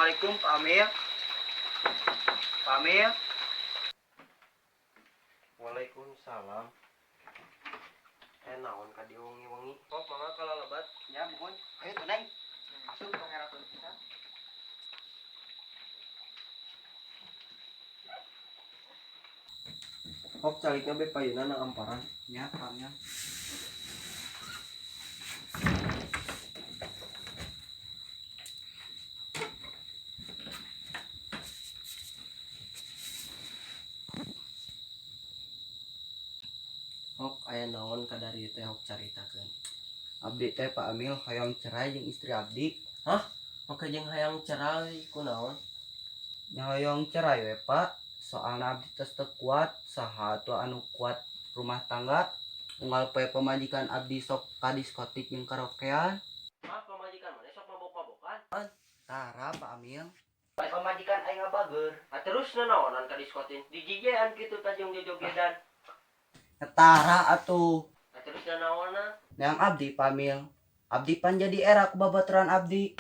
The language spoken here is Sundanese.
Assalamualaikum, Pak Amil. Pak Amil. Waalaikumsalam. Eh, naon ka dieu wengi-wengi? Oh, mangga kalalebat. Ya, muhun. Ayo tuh, Neng. Asup tong ngerakeun pisan. Hok calikna be payuna na amparan. Ya, Pak Amil. Hok aya naon ka dari teh, hok caritakeun. Abdi teh, Pak Amil, hoyong cerai jeung istri abdi. Oke, jeung hayang cerai kunaon? Nya hoyong cerai we, Pak. Soalna abdi tos teu kuat, saha atuh anu kuat rumah tangga? Unggal poe pamajikan abdi sok ka diskotik jeung karaokean. Ah, pamajikan maneh sok mabok-mabokan? Tara, Pak Amil. Pamajikan aing ngabager. Ah, terus nanaonan ka diskotik? Dijijean kitu tah jeung jojogedan. Tara atuh. Ah, terus nanaonan? Yang abdi, Pak Amil. Abdi pan jadi era ku babaturan abdi.